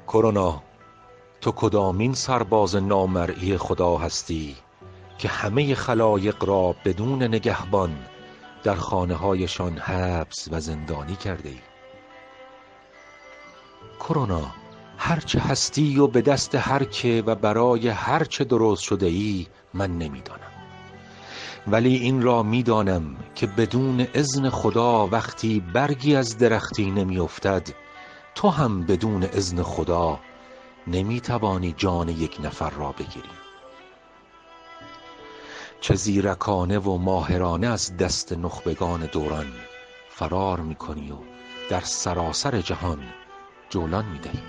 کرونا، تو کدامین سرباز نامرئی خدا هستی که همه خلایق را بدون نگهبان در خانه هایشان حبس و زندانی کرده ای؟ کرونا، هرچه هستی و به دست هر که و برای هر چه درست شده ای من نمیدانم، ولی این را میدانم که بدون اذن خدا وقتی برگی از درختی نمیافتد، تو هم بدون اذن خدا نمیتوانی جان یک نفر را بگیری. چه زیرکانه و ماهرانه از دست نخبگان دوران فرار میکنی و در سراسر جهان جولان میدهی.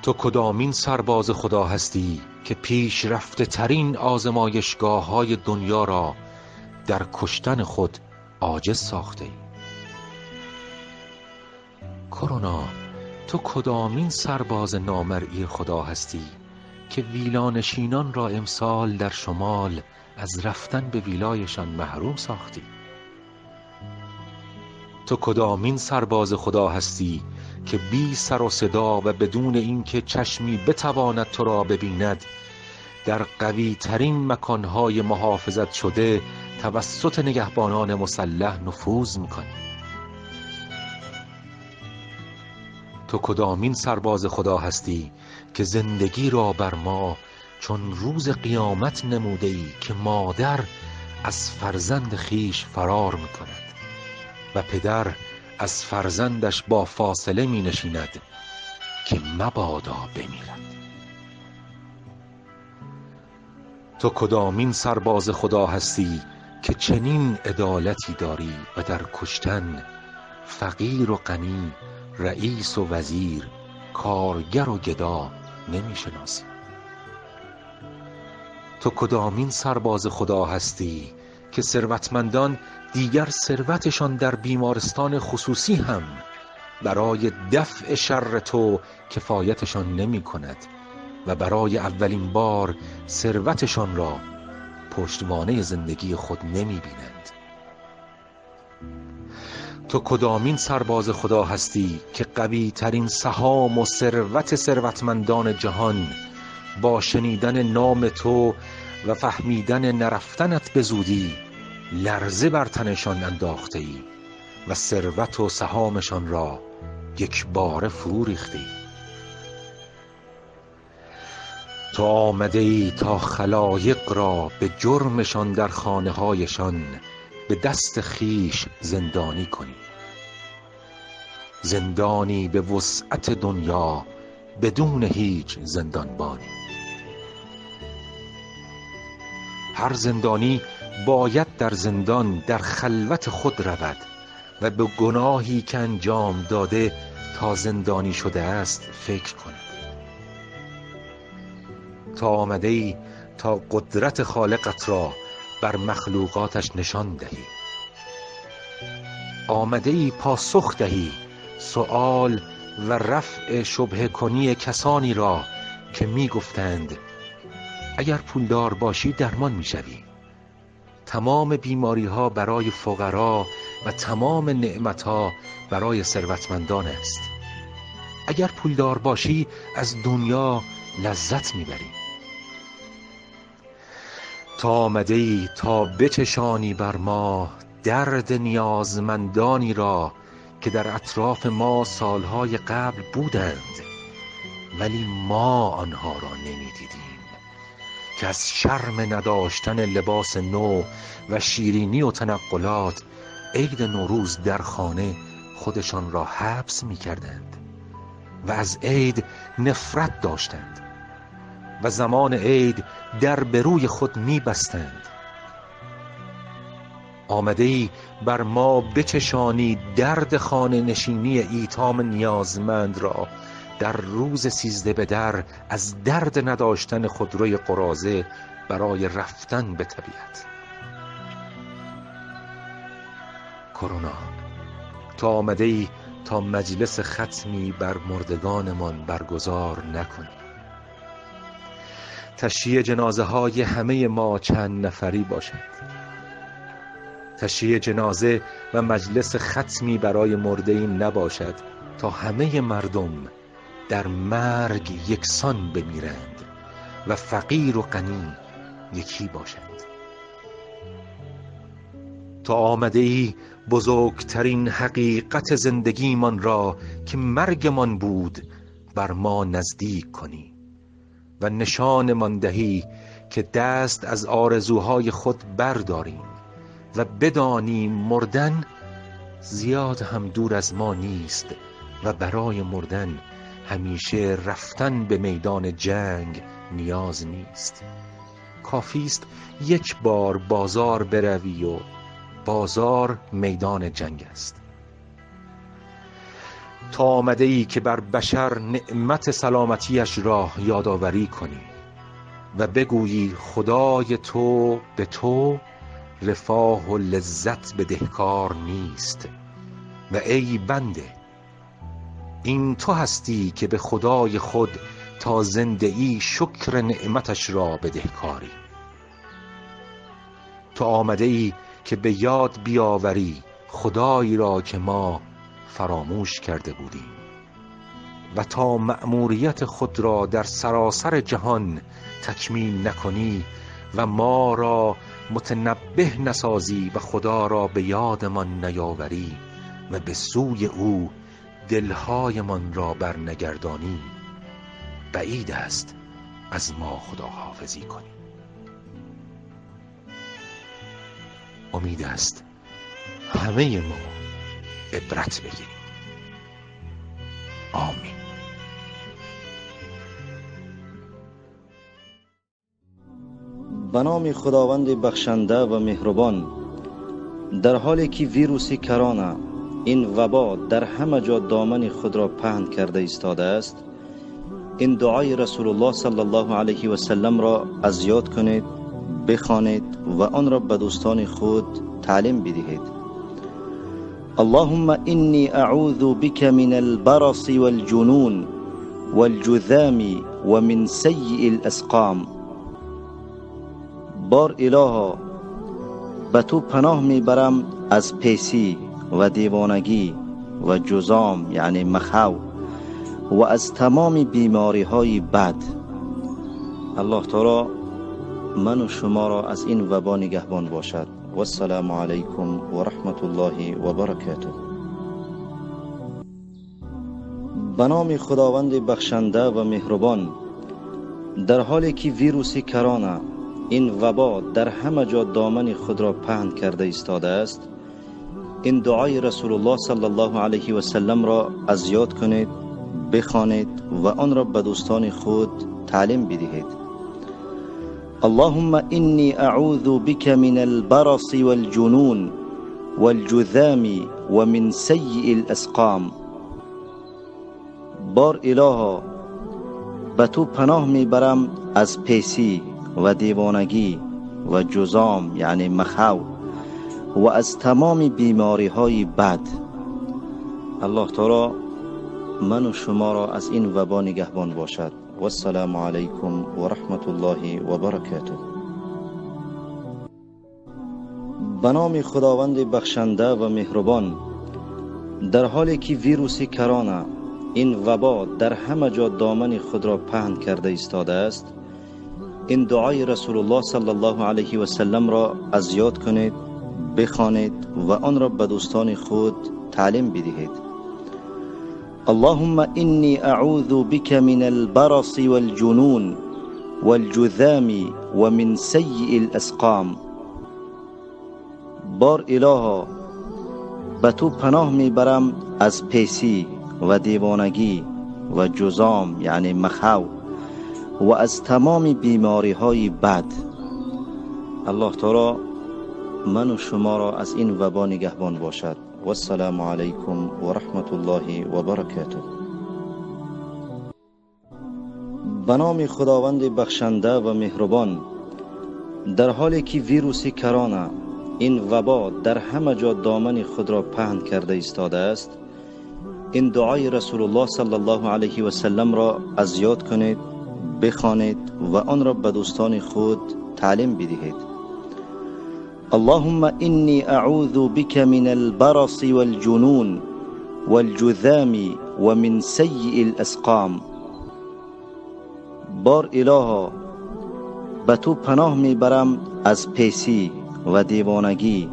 تو کدامین سرباز خدا هستی که پیشرفته ترین آزمایشگاه های دنیا را در کشتن خود عاجز ساخته ای؟ کرونا، تو کدامین سرباز نامرئی خدا هستی که ویلانشینان را امسال در شمال از رفتن به ویلایشان محروم ساختی؟ تو کدامین سرباز خدا هستی که بی سر و صدا و بدون اینکه چشمی بتواند تو را ببیند در قوی ترین مکانهای محافظت شده توسط نگهبانان مسلح نفوذ میکنی؟ تو کدامین سرباز خدا هستی که زندگی را بر ما چون روز قیامت نموده ای که مادر از فرزند خیش فرار میکند و پدر از فرزندش با فاصله می نشیند که مبادا بمیرد؟ تو کدامین سرباز خدا هستی که چنین عدالتی داری و در کشتن فقیر و غنی، رئیس و وزیر، کارگر و گدا نمی شناسی؟ تو کدامین سرباز خدا هستی که ثروتمندان دیگر ثروتشان در بیمارستان خصوصی هم برای دفع شر تو کفایتشان نمی کند و برای اولین بار ثروتشان را پشتوانه زندگی خود نمی بینند؟ تو کدامین سرباز خدا هستی که قوی ترین سهام و ثروت ثروتمندان جهان با شنیدن نام تو و فهمیدن نرفتنت به زودی لرزه بر تنشان انداخته ای و ثروت و سهامشان را یک باره فرو ریخته ای؟ تو آمده ای تا خلایق را به جرمشان در خانه هایشان به دست خیش زندانی کنی، زندانی به وسعت دنیا بدون هیچ زندانبانی. هر زندانی باید در زندان در خلوت خود رود و به گناهی که انجام داده تا زندانی شده است فکر کند. تا آمده ای تا قدرت خالقت را بر مخلوقاتش نشان دهی، آمده ای پاسخ دهی سؤال و رفع شبهه کنی کسانی را که می گفتند اگر پولدار باشی درمان می شوی، تمام بیماری ها برای فقرا و تمام نعمت ها برای ثروتمندان است، اگر پولدار باشی از دنیا لذت می بری. تا آمده ای تا بچشانی بر ما درد نیازمندانی را که در اطراف ما سالهای قبل بودند ولی ما آنها را نمیدیدیم، که از شرم نداشتن لباس نو و شیرینی و تنقلات عید نوروز در خانه خودشان را حبس میکردند و از عید نفرت داشتند و زمان عید در به روی خود میبستند. آمده ای بر ما بچشانی درد خانه نشینی ایتام نیازمند را در روز 13 به در از درد نداشتن خودروی قراضه برای رفتن به طبیعت. کرونا، تو آمده ای تا مجلس ختمی بر مردگانمان برگزار نکنی. تشییع جنازه های همه ما چند نفری باشد. تشییع جنازه و مجلس ختمی برای مرده‌ای نباشد تا همه مردم در مرگ یکسان بمیرند و فقیر و غنی یکی باشند. تو آمده ای بزرگترین حقیقت زندگیمان را که مرگمان بود بر ما نزدیک کنی و نشانمان دهی که دست از آرزوهای خود برداریم و بدانیم مردن زیاد هم دور از ما نیست و برای مردن همیشه رفتن به میدان جنگ نیاز نیست. کافی است یک بار بازار بروی و بازار میدان جنگ است. تا آمده ای که بر بشر نعمت سلامتیش را یادآوری کنی و بگویی خدای تو به تو رفاه و لذت بدهکار نیست و ای بنده این تو هستی که به خدای خود تا زنده ای شکر نعمتش را بدهکاری. تو آمده ای که به یاد بیاوری خدایی را که ما فراموش کرده بودیم و تا مأموریت خود را در سراسر جهان تکمیل نکنی و ما را متنبه نسازی و خدا را به یادمان نیاوری و به سوی او دلهایمان را برنگردانی، بعید است از ما خداحافظی کنی. امید است همه ما عبرت بگیریم. آمین. به نام خداوند بخشنده و مهربان. در حالی که ویروس کرونا، این وبا در همه جا دامن خود را پهن کرده ایستاده است، این دعای رسول الله صلی الله علیه و سلم را از یاد کنید، بخوانید و آن را به دوستان خود تعلیم بدهید. اللهم إني أعوذ بك من البرص والجنون والجذام ومن سيء الأسقام. بار الها، به تو پناه میبرم از پیسی و دیوانگی و جذام یعنی مخو و از تمام بیماری های بد. الله تعالی من و شما را از این وبا نگهبان باشد. و السلام علیکم و رحمت الله و برکاته. به نام خداوند بخشنده و مهربان. در حالی که ویروس کرونا، این وبا در همه جا دامن خود را پهن کرده ایستاده است، این دعای رسول الله صلی الله علیه و سلم را از یاد کنید، بخوانید و آن را به دوستان خود تعلیم بدهید. اللهم إني أعوذ بك من البرص والجنون والجذام ومن سيء الأسقام. بار الها، به تو پناه میبرم از پیسی و دیوانگی و جذام یعنی مخو و از تمام بیماری های بد. الله تعالی من و شما را از این وبا نگهبان باشد. و السلام علیکم و رحمت الله و برکاته. به نام خداوند بخشنده و مهربان. در حالی که ویروس کرونا، این وبا در همه جا دامن خود را پهن کرده ایستاده است، این دعای رسول الله صلی الله علیه و سلم را از یاد کنید، بخوانید و آن را به دوستان خود تعلیم بدهید. اللهم إني أعوذ بك من البرص والجنون والجذام ومن سيء الأسقام. بار الها، به تو پناه میبرم از پیسی و دیوانگی و جذام یعنی مخو و از تمام بیماری های بد. الله تعالی من و شما را از این وبا نگهبان باشد. و السلام علیکم و رحمت الله و برکاته. به نام خداوند بخشنده و مهربان. در حالی که ویروس کرونا، این وبا در همه جا دامن خود را پهن کرده ایستاده است، این دعای رسول الله صلی الله علیه و سلم را از یاد کنید، بخوانید و آن را به دوستان خود تعلیم بدهید. اللهم إني أعوذ بك من البرص والجنون والجذام ومن سيء الأسقام. بار الها، به تو پناه میبرم از پیسی و دیوانگی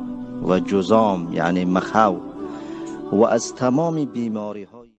و جذام، یعنی مخو، و از تمام بیماری ها.